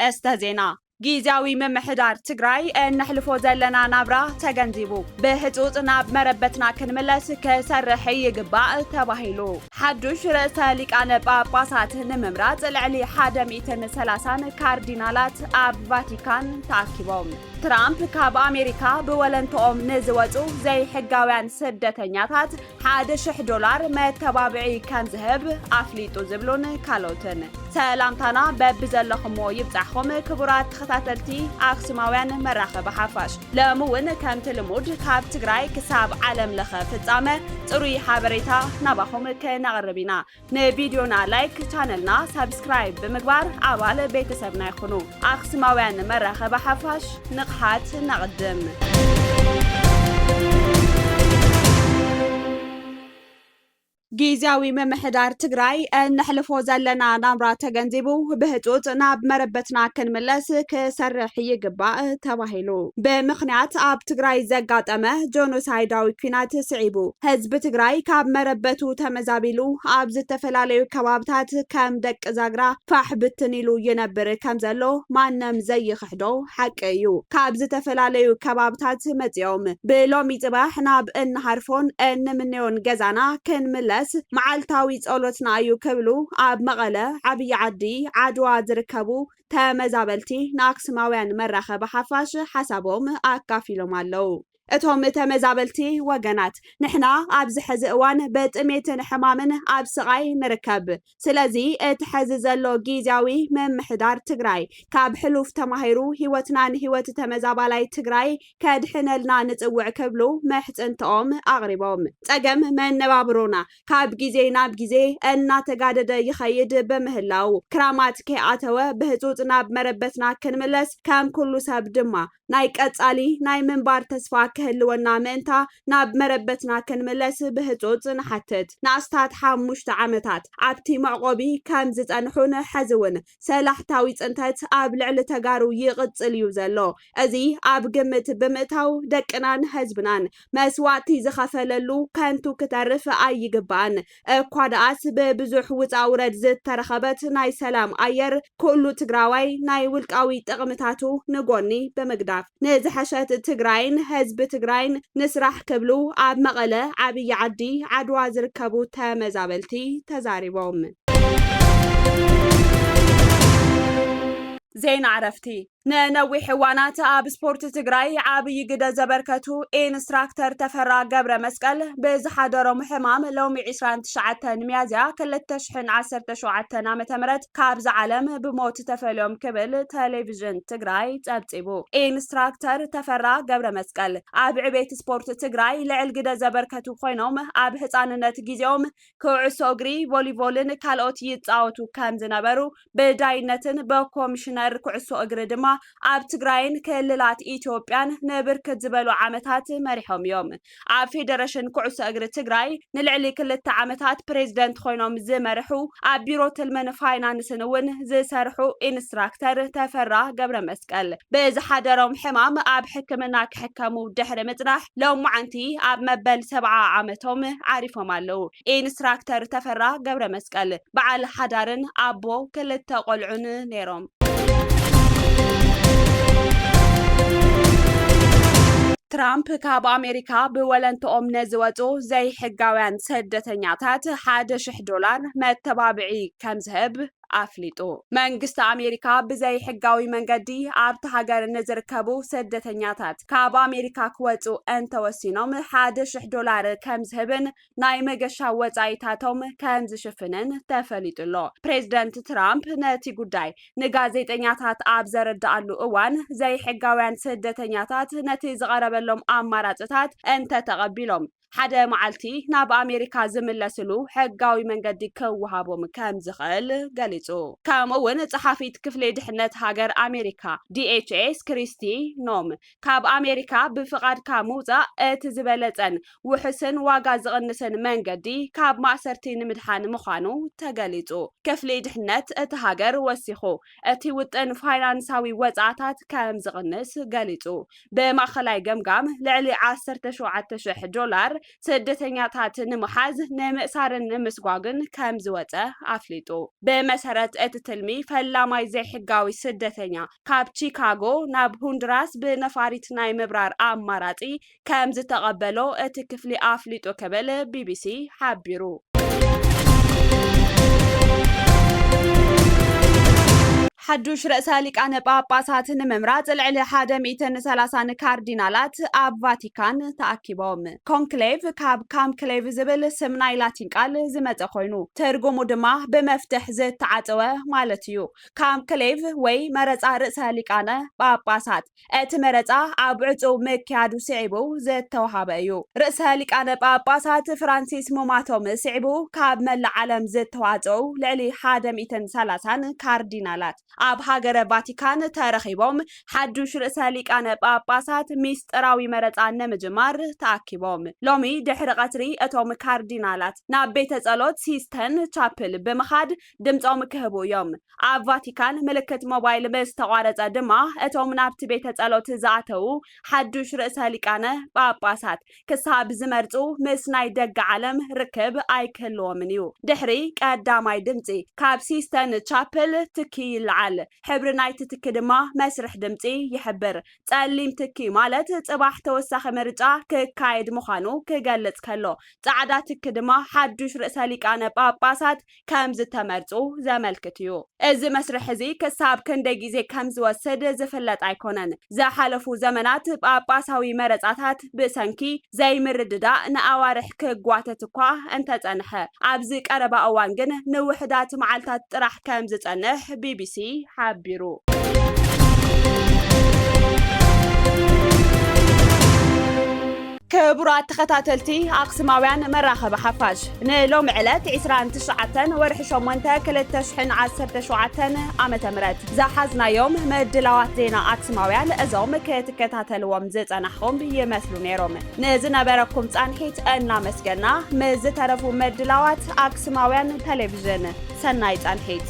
ኣርእስተ ዜና። ጊዜያዊ ምምሕዳር ትግራይ እነሕልፎ ዘለና ናብራ ተገንዚቡ፣ ብህፁፅ ናብ መረበትና ክንምለስ ክሰርሕ ይግባእ ተባሂሉ። ሓዱሽ ርእሰ ሊቃነ ጳጳሳት ንምምራፅ ልዕሊ ሓደ ሚእትን ሰላሳን ካርዲናላት ኣብ ቫቲካን ተኣኪቦም። ትራምፕ ካብ ኣሜሪካ ብወለንትኦም ንዝወፁ ዘይሕጋውያን ስደተኛታት ሓደ ሽሕ ዶላር መተባብዒ ከም ዝህብ ኣፍሊጡ ዝብሉን ካልኦትን። ሰላምታና በብዘለኹሞ ይብጻሕኹም ክቡራት ተኸታተልቲ ኣኽሱማውያን መራኸቢ ሓፋሽ። ሎሚ እውን ከምቲ ልሙድ ካብ ትግራይ ክሳብ ዓለም ለኸ ፍጻመ ጽሩይ ሓበሬታ ናባኹም ክነቕርብ ኢና። ንቪድዮና ላይክ፣ ቻነልና ሳብስክራይብ ብምግባር ኣባል ቤተሰብና ይኹኑ። ኣኽሱማውያን መራኸቢ ሓፋሽ፣ ንቕሓት ነቕድም። ጊዜያዊ ምምሕዳር ትግራይ እነሕልፎ ዘለና ናብራ ተገንዚቡ ብህፁፅ ናብ መረበትና ክንምለስ ክሰርሕ ይግባእ ተባሂሉ። ብምኽንያት ኣብ ትግራይ ዘጋጠመ ጆኖሳይዳዊ ኲናት ስዒቡ ህዝቢ ትግራይ ካብ መረበቱ ተመዛቢሉ ኣብ ዝተፈላለዩ ከባብታት ከም ደቂ ዛግራ ፋሕ ብትን ኢሉ ይነብር ከም ዘሎ ማንም ዘይኽሕዶ ሓቂ እዩ። ካብ ዝተፈላለዩ ከባብታት መፂኦም ብሎሚ ፅባሕ ናብ እንሃርፎን እንምነዮን ገዛና ክንምለስ መዓልታዊ ጸሎትና እዩ ክብሉ ኣብ መቐለ ዓብዪ ዓዲ ዓድዋ ዝርከቡ ተመዛበልቲ ንኣክሱማውያን መራኸቢ ሓፋሽ ሓሳቦም ኣካፊሎም ኣለዉ። እቶም ተመዛበልቲ ወገናት፣ ንሕና ኣብዚ ሕዚ እዋን ብጥሜትን ሕማምን ኣብ ስቓይ ንርከብ። ስለዚ እቲ ሕዚ ዘሎ ጊዜያዊ ምምሕዳር ትግራይ ካብ ሕሉፍ ተማሂሩ ህይወትና ንህይወት ተመዛባላይ ትግራይ ከድሕነልና ንጽውዕ ክብሉ ምሕጽንትኦም ኣቕሪቦም። ጸገም መነባብሮና ካብ ግዜ ናብ ግዜ እናተጋደደ ይኸይድ ብምህላው ክራማት ከይኣተወ ብህጹጽ ናብ መረበትና ክንምለስ ከም ኩሉ ሰብ ድማ ናይ ቀጻሊ ናይ ምንባር ተስፋ ክህልወና ምእንታ ናብ መረበትና ክንምለስ ብህጹጽ ንሓትት። ንኣስታት ሓሙሽተ ዓመታት ኣብቲ መዕቆቢ ከም ዝጸንሑን ሕዚ እውን ሰላሕታዊ ጽንተት ኣብ ልዕሊ ተጋሩ ይቕጽል እዩ ዘሎ። እዚ ኣብ ግምት ብምእታው ደቅናን ህዝብናን መስዋእቲ ዝኸፈለሉ ከንቱ ክተርፍ ኣይግባእን። እኳ ደኣስ ብብዙሕ ውፃ ውረድ ዝተረኸበት ናይ ሰላም ኣየር ኩሉ ትግራዋይ ናይ ውልቃዊ ጥቕምታቱ ንጎኒ ብምግዳፍ ንዝሐሸት ትግራይን ህዝቢ ትግራይን ንስራሕ ክብሉ ኣብ መቐለ ዓብዪ ዓዲ ዓድዋ ዝርከቡ ተመዛበልቲ ተዛሪቦም። ዜና ዕረፍቲ። ንነዊሕ እዋናት ኣብ ስፖርት ትግራይ ዓብዪ ግደ ዘበርከቱ ኢንስትራክተር ተፈራ ገብረ መስቀል ብዝሓደሮም ሕማም ሎሚ ዕስራን ትሽዓተን ሚያዝያ ክልተ ሽሕን ዓሰርተ ሸውዓተን ዓመተ ምህረት ካብዛ ዓለም ብሞት ተፈልዮም ክብል ቴሌቪዥን ትግራይ ጸብጺቡ። ኢንስትራክተር ተፈራ ገብረ መስቀል ኣብ ዕቤት ስፖርት ትግራይ ልዕል ግደ ዘበርከቱ ኮይኖም ኣብ ህፃንነት ግዜኦም ኩዕሶ እግሪ፣ ቮሊቮልን ካልኦት ይፃወቱ ከም ዝነበሩ ብዳይነትን ብኮሚሽነር ኩዕሶ እግሪ ድማ ኣብ ትግራይን ክልላት ኢትዮጵያን ንብርክት ዝበሉ ዓመታት መሪሖም እዮም። ኣብ ፌደሬሽን ኩዕሶ እግሪ ትግራይ ንልዕሊ ክልተ ዓመታት ፕሬዝደንት ኮይኖም ዝመርሑ፣ ኣብ ቢሮ ትልምን ፋይናንስን እውን ዝሰርሑ ኢንስትራክተር ተፈራ ገብረ መስቀል ብዝሓደሮም ሕማም ኣብ ሕክምና ክሕከሙ ድሕሪ ምፅናሕ ሎማዓንቲ ኣብ መበል ሰብዓ ዓመቶም ዓሪፎም ኣለዉ። ኢንስትራክተር ተፈራ ገብረ መስቀል በዓል ሓዳርን ኣቦ ክልተ ቆልዑን ነይሮም። ትራምፕ ካብ ኣሜሪካ ብወለንትኦም ንዝወፁ ዘይሕጋውያን ስደተኛታት ሓደ ሽሕ ዶላር መተባብዒ ከም ዝህብ ኣፍሊጡ። መንግስቲ ኣሜሪካ ብዘይሕጋዊ መንገዲ ኣብቲ ሃገር ንዝርከቡ ስደተኛታት ካብ ኣሜሪካ ክወፁ እንተወሲኖም ሓደ ሽሕ ዶላር ከም ዝህብን ናይ መገሻ ወጻኢታቶም ከም ዝሽፍንን ተፈሊጡ ኣሎ። ፕሬዝደንት ትራምፕ ነቲ ጉዳይ ንጋዜጠኛታት ኣብ ዘረድኣሉ እዋን፣ ዘይሕጋውያን ስደተኛታት ነቲ ዝቐረበሎም ኣማራጽታት እንተተቐቢሎም፣ ሓደ መዓልቲ ናብ ኣሜሪካ ዝምለስሉ ሕጋዊ መንገዲ ክወሃቦም ከም ዝኽእል ገሊጹ። ከምኡ እውን ጸሓፊት ክፍሊ ድሕነት ሃገር ኣሜሪካ፣ ዲ ኤች ኤስ፣ ክሪስቲ ኖም፣ ካብ ኣሜሪካ ብፍቓድካ ምውጻእ እቲ ዝበለጸን ውሑስን ዋጋ ዝቕንስን መንገዲ ካብ ማእሰርቲ ንምድሓን ምዃኑ ተገሊጹ። ክፍሊ ድሕነት እቲ ሃገር ወሲኹ፣ እቲ ውጥን ፋይናንሳዊ ወጻእታት ከም ዝቕንስ ገሊጹ። ብማእኸላይ ገምጋም፣ ልዕሊ ዓሰርተ ሸውዓተ ሽሕ ዶላር ስደተኛታት ንምሓዝ፣ ንምእሳርን ንምስጓግን ከም ዝወጸ ኣፍሊጡ። ብመሰ መሰረት እቲ ትልሚ ፈላማይ ዘይሕጋዊ ስደተኛ ካብ ቺካጎ ናብ ሆንዱራስ ብነፋሪት ናይ ምብራር ኣማራጺ ከም ዝተቐበሎ እቲ ክፍሊ ኣፍሊጡ ክብል ቢቢሲ ሓቢሩ። ሓዱሽ ርእሰ ሊቃነ ጳጳሳት ንምምራጽ ልዕሊ ሓደ ሚእትን ሰላሳን ካርዲናላት ኣብ ቫቲካን ተኣኪቦም። ኮንክሌቭ ካብ ካምክሌቭ ዝብል ስም ናይ ላቲን ቃል ዝመጸ ኮይኑ፣ ትርጉሙ ድማ ብመፍትሕ ዝተዓጸወ ማለት እዩ። ካምክሌቭ ወይ መረጻ ርእሰ ሊቃነ ጳጳሳት፣ እቲ መረጻ ኣብ ዕጹው ምክያዱ ስዒቡ ዝተወሃበ እዩ። ርእሰ ሊቃነ ጳጳሳት ፍራንሲስ ምማቶም ስዒቡ፣ ካብ መላእ ዓለም ዝተዋጽኡ ልዕሊ ሓደ ሚእትን ሰላሳን ካርዲናላት ኣብ ሃገረ ቫቲካን ተረኺቦም፣ ሓዱሽ ርእሰ ሊቃነ ጳጳሳት ሚስጥራዊ መረጻ ንምጅማር ተኣኪቦም። ሎሚ ድሕሪ ቀትሪ እቶም ካርዲናላት ናብ ቤተ ጸሎት ሲስተን ቻፕል ብምኻድ ድምጾም ክህቡ እዮም። ኣብ ቫቲካን ምልክት ሞባይል ምስ ተቋረጸ ድማ፣ እቶም ናብቲ ቤተ ጸሎት ዝኣተዉ ሓዱሽ ርእሰ ሊቃነ ጳጳሳት ክሳብ ዝመርጹ ምስ ናይ ደገ ዓለም ርክብ ኣይክህልዎምን እዩ። ድሕሪ ቀዳማይ ድምጺ፣ ካብ ሲስተን ቻፕል ትኪ ይለዓል። ሕብሪ ናይቲ ትኪ ድማ መስርሕ ድምጺ ይሕብር። ጸሊም ትኪ ማለት ጽባሕ ተወሳኺ ምርጫ ክካየድ ምዃኑ ክገልጽ ከሎ፣ ጻዕዳ ትኪ ድማ ሓዱሽ ርእሰ ሊቃነ ጳጳሳት ከም ዝተመርጹ ዘመልክት እዩ። እዚ መስርሕ እዚ ክሳብ ክንደይ ግዜ ከም ዝወስድ ዝፍለጥ ኣይኮነን። ዝሓለፉ ዘመናት ጳጳሳዊ መረጻታት ብሰንኪ ዘይምርድዳእ ንኣዋርሕ ክጓተት እኳ እንተጸንሐ፣ ኣብዚ ቀረባ እዋን ግን ንውሑዳት መዓልታት ጥራሕ ከም ዝጸንሕ ቢቢሲ ሓቢሩ። ክቡራት ተኸታተልቲ ኣኽሱማውያን መራኸቢ ሓፋሽ፣ ንሎሚ ዕለት ዕስራን ትሽዓተን ወርሒ ሸሞንተ ክልተ ሽሕን ዓሰርተ ሸውዓተን ዓመተ ምህረት ዝሓዝናዮም ምድላዋት ዜና ኣኽሱማውያን እዞም ክትከታተልዎም ዝጸናሕኹም ይመስሉ ነይሮም። ንዝነበረኩም ጻንሒት እናመስገና፣ ምስ ዝተረፉ ምድላዋት ኣኽሱማውያን ቴሌቪዥን ሰናይ ጻንሒት።